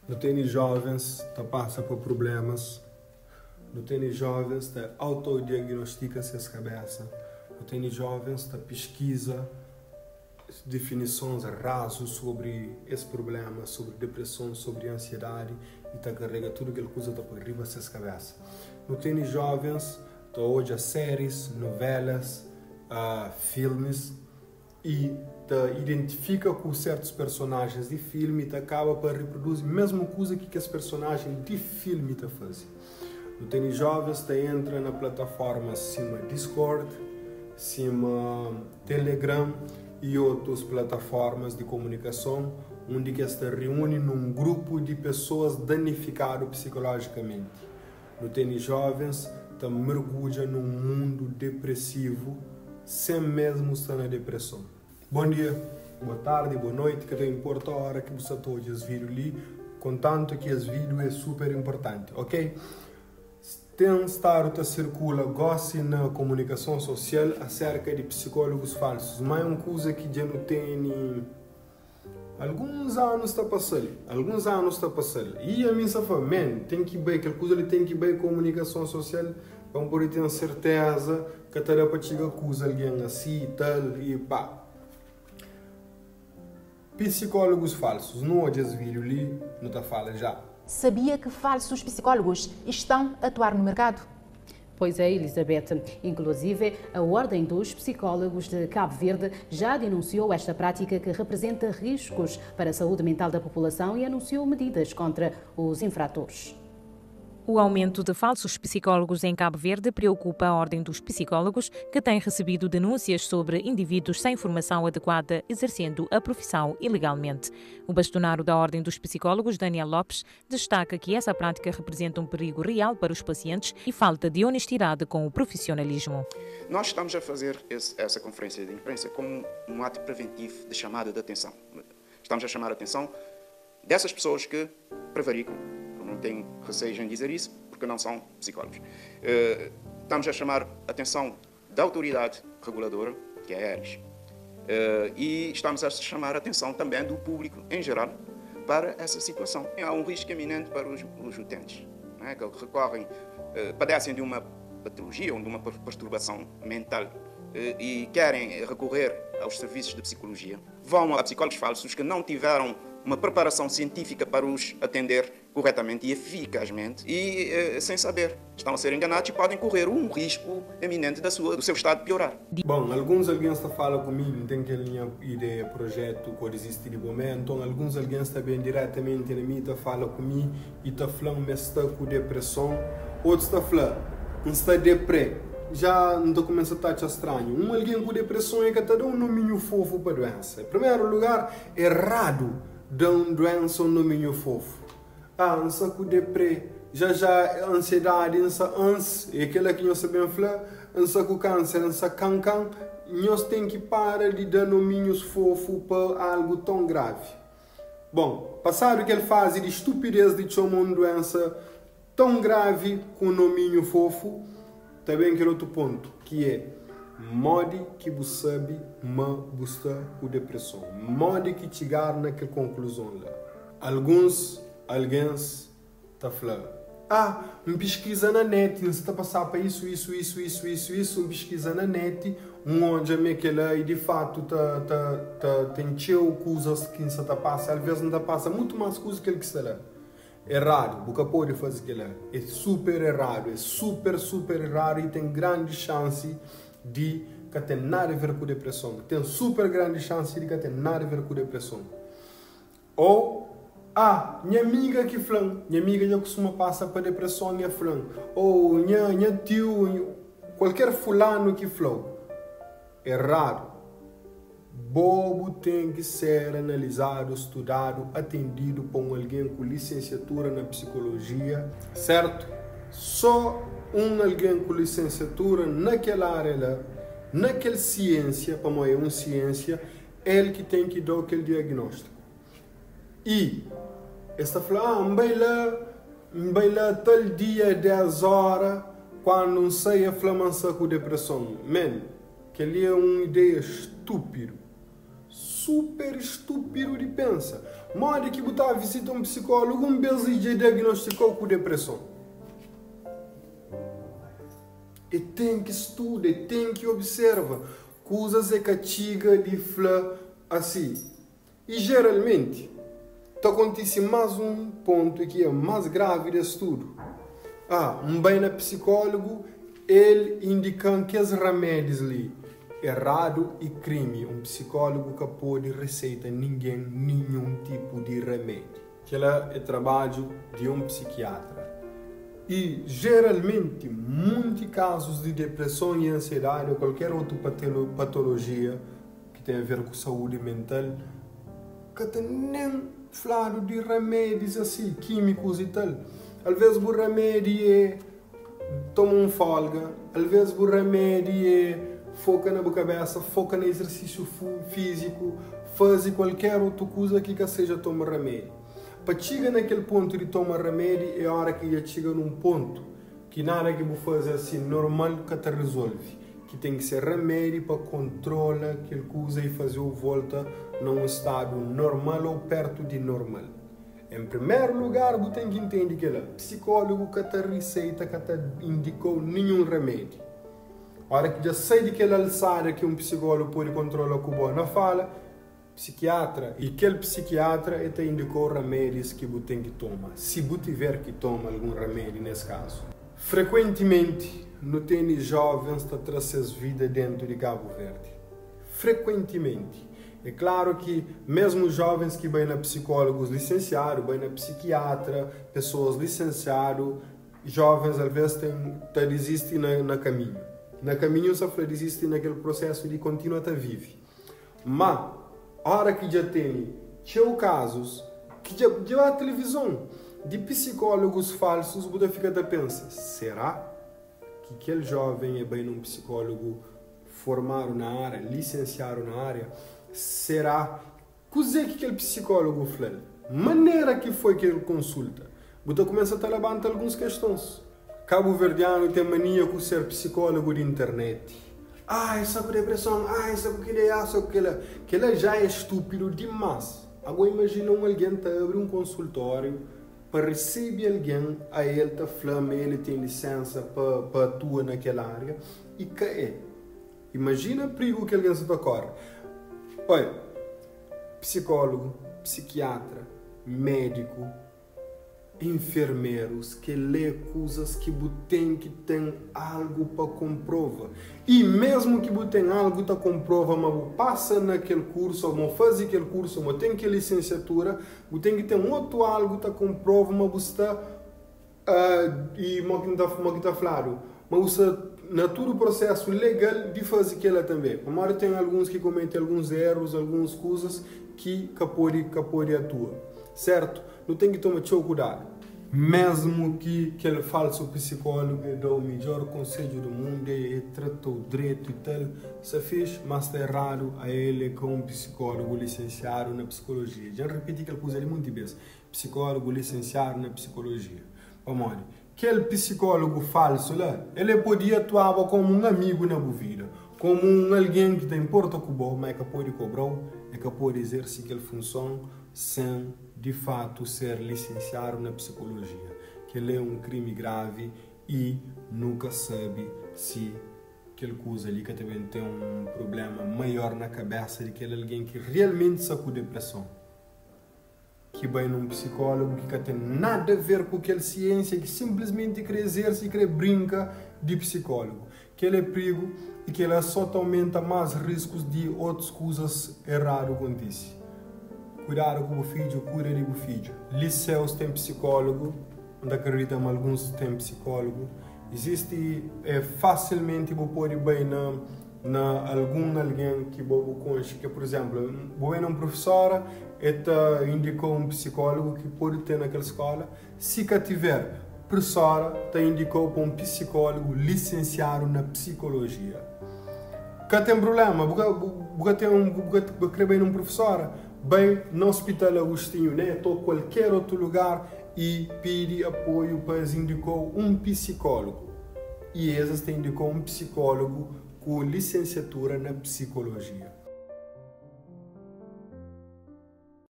Nu tene jovens ta pasa pa prublémas, nu tene jovens ta autodiagnostika ses kabésa, nu tene jovens ta piskiza difinisons razu sobri es prubléma, sobri depreson, sobri ansiedadi i ta karega tudu kel kuza ta poi riba ses kabésa. Nu tene jovens ta odja séris, novelas, filmis i ta identifika ku sertus personajens di filmi i ta kaba pa riproduzi mesmu kuza ki kes personajen di filmi ta faze. Nu tene jovens ta entra na plataformas sima Discord, sima Telegram i otus plataformas di komunikason undi ki es ta riuni nun grupu di pesoas danifikadu psikolojikamenti. Nu tene jovens ta mergudja nun mundu depresivu sen mesmu sta na depreson. Bon dia, boa tardi, boa noiti, ka ta inporta ora ki bu sta ta odja es vídiu li, kontantu ki es vídiu é super inportanti, ok? Ten stadu ta sirkula gósi na komunikason sosial aserka di psikólogus falsus, má é un kuza ki dja nu tene alguns anus ta pasa-l, alguns anus ta pasa-l. I ami N sta fla, Man, ten ki bai, kel kuza li ten ki bai komunikason sosial pa N pode ten serteza ka ta da pa txiga kuza algen asi i tal i pa. Psicólogos falsos, nu odja es vídeo li, nu ta fala já. Sabia que falsos psicólogos estão a atuar no mercado? Pois é, Elizabeth. Inclusive, a Ordem dos Psicólogos de Cabo Verde já denunciou esta prática que representa riscos para a saúde mental da população e anunciou medidas contra os infratores. O aumento de falsos psicólogos em Cabo Verde preocupa a Ordem dos Psicólogos, que tem recebido denúncias sobre indivíduos sem formação adequada exercendo a profissão ilegalmente. O bastonário da Ordem dos Psicólogos, Daniel Lopes, destaca que essa prática representa um perigo real para os pacientes e falta de honestidade com o profissionalismo. Nós estamos a fazer esse, essa conferência de imprensa como um ato preventivo de chamada de atenção. Estamos a chamar a atenção dessas pessoas que prevaricam, eu não tenho receio em dizer isso, porque não são psicólogos. Eh, estamos a chamar a atenção da autoridade reguladora, que é a ERIS, eh, e estamos a chamar a atenção também do público em geral para essa situação. Há um risco iminente para os, os utentes, é? que recorrem, eh, padecem de uma patologia ou de uma perturbação mental e querem recorrer aos serviços de psicologia. Vão a psicólogos falsos que não tiveram uma preparação científica para os atender corretamente e eficazmente e eh, sem saber. Estão a ser enganados e podem correr um risco eminente da sua, do seu estado piorar. Bon, alguns algen sta fala ku mi, N ten kel nha ideia, projetu Ko Dizisti di Bo Mé, nton alguns algen sta ben diretamenti na mi ta fala ku mi i ta fla-m ma es sta ku depreson, otus ta fla, N sta deprê. Já N ta kumesa ta atxa stranhu. Un algen ku depreson e ka ta da un nominhu fofu pa duénsa. Primeru lugar, erradu da un duénsa un nominhu fofu. Ah, N sta ku deprê. Já já ansiedadi, N sta ans, é kela ki nhos ta ben fla, N sta ku kánser, N sta kan-kan. Nhos ten ki para di da nominhus fofu pa algu ton gravi. Bon, pasadu kel fazi di stupidez di txoma un duénsa ton gravi ku un nominhu fofu, ta ben kel otu pontu, ki é, modi ki bu sabe ma bu sta ku depreson? Modi ki txigadu na kel konkluzon la? Alguns algens ta fla, Ah, N piskiza na net, N sta ta pasa pa isu, isu, isu, isu, isu, isu, N piskiza na net, N odja ma é kel-la i di fatu ta, ta, ta ten txeu kuzas ki N sta ta pasa, alvês N ta pasa mutu más kuzas ki kel ki sta la. Eradu, bu ka pode faze kel-la. É super eradu, é super, super eradu i ten grandi xansi di ka ten nada a ver ku depreson. Ten super grandi xansi di ka ten nada a ver ku depreson. Ô, Ah, nha amiga ki fla-m, nha amiga dja kustuma pasa pa depreson e fla-m. Ô, nha, nha tiu, kualker fulanu ki fla-u. Eradu. Bo bu ten ki ser analizadu, studadu, atendidu pa un algen ku lisensiatura na psikolojia, sertu? Só un algen ku lisensiatura na kel ária la, na kel siênsia, pamodi é un siênsia, el ki ten ki da-u kel diagnóstiku. I es ta fla, Ah, N bai la, N bai la tal dia, 10 óra, kandu N sai, el fla ma N sta ku depreson. Man, kel-li é un ideia stúpidu. Super stúpidu di pensa. Modi ki bu ta visita un psikólogu un bês i dja diagnostika-u ku depreson? E ten ki studa, e ten ki observa kuzas e ka txiga di fla asi. I jeralmenti ta kontise más un pontu ki é más gravi des tudu. Ah, N bai na psikólogu, el indika-m kes ramédis li. Eradu i krimi, un psikólogu ka pode reseita ningen ninhun tipu di ramedi. Kel-la é trabadju di un psikiatra. I jeralmenti, munti kazus di depreson i ansiedadi ô kualker otu patolojia ki ten a ver ku saúdi mental ka ta nen fladu di ramedis asi, kímikus i tal. Alvês bu ramedi é toma un folga, alvês bu ramedi é foka na bu kabésa, foka na izersísiu fíziku, faze kualker otu kuza ki ka seja toma ramedi. Pa txiga na kel pontu di toma ramedi é óra ki dja txiga nun pontu ki nada ki bu faze asi normal ka ta rezolve, ki ten ki ser ramedi pa kontrola kel kuza i faze-u volta na un stadu normal ô pertu di normal. En primeru lugar bu ten ki intende kela, psikólogu ka ta riseita, ka ta indika-u ninhun ramedi. Ora ki dja sai di kel alsada ki un psikólogu pode kontrola ku bo na fala, psikiatra, i kel psikiatra e ta indika-u ramedis ki bu ten ki toma, si bu tiver ki toma algun ramedi nes kazu. Frekuentimenti nu tene jovens ta tra ses vida dentu di Kabu Verdi. Frekuentimenti. É klaru ki mesmu jovens ki bai na psikólogus lisensiadu, bai na psikiatra, pesoas lisensiadu, jovens alvês ten ta dizisti na na kaminhu. Na kaminhu N sta fla dizisti na kel prosesu di kontinua ta vive. Má, óra ki dja tene txeu kazus ki dja dja ba tilivizon di psikólogus falsus, bu ta fika ta pensa, será ki kel jóven e bai na un psikólogu formadu na ária, lisensiadu na ária? Será? Kuzê ki kel psikólogu fla-l? Manera ki foi kel konsulta? Bu ta kumesa ta labanta alguns kestons. Kabuverdianu ten mania ku ser psikólogu di internet. Ah, e sta ku depreson, ah, e sta ku keli, ah, sta ku kela. Kela já é stúpidu dimás. Agó imajina un algen ta abri un konsultóriu pa resebe algen a el ta fla ma el ten lisensa pa pa atua na kel ária i ka é. Imajina prigu ki algen sta ta kóre. Oi, psikólogu, psikiatra, médiku, Enfermerus, kel-la é kuzas ki bu ten ki ten algu pa konprova. I mésmu ki bu ten algu ta konprova ma bu pasa na kel kursu ô ma bu faze kel kursu ô ma bu ten kel lisensiatura, bu ten ki ten otu algu ta konprova ma bu sta i mo ki mo ki ta fladu, ma bu sta na tudu prosesu legal di faze kel-la tanbê. Pamodi ten alguns ki komete alguns erus, alguns kuzas ki ka pode ka pode atua. Sértu? Nu ten ki toma txeu kudadu. Mésmu ki kel falsu pisikólogu e da-u midjór konsedju di mundu, e trata-u dretu i tal, sta fixi, má sta eradu, ael é ka un pisikólogu lisensiadu na pisikolojia. Dja N ripiti kel kuza li monti bês, pisikólogu lisensiadu na pisikolojia. Pamodi? Kel pisikólogu falsu la, el e podia atuaba kómu un amigu na bu vida, kómu un algen ki ta inporta ku bo, má e ka pode kobra-u, e ka pode izerse kel funson sen di fatu ser lisensiadu na psikolojia. Kel-la é un krimi gravi i nu ka sabe si kel kuza li ka ta ben ten un prubléma maiór na kabésa di kel algen ki rialmenti sta ku depreson. Ki bai nun psikólogu ki ka ten nada ver ku kel siênsia ki sinplismenti kre ezerse i kre brinka di psikólogu. Kel é prigu i kel-la sô ta aumenta más riskus di otus kuzas eradu kontise. Kuidadu ku bu fidju, kuida di bu fidju. Liseus ten psikólogu, N ta kridita ma alguns ten psikólogu. Izisti, é fasilmenti bu pode bai na na algun algen ki bo bu konxe, ke pur izénplu, bu bai na un prufesora, e ta indika-u un pisikólogu ki pode ten na kel skóla. Si ka tiver, prufesora ta indika-u pa un pisikólogu lisensiadu na psikolojia. Ka ten prubléma, bu ka bu ka ten un bu ka bu kre bai na un prufesora, bai na Ospital Agostinho Neto ô kualker otu lugar i pidi apoiu pa es indika-u un pisikólogu. I es es ta indika-u un pisikólogu ku lisensiatura na psikolojia.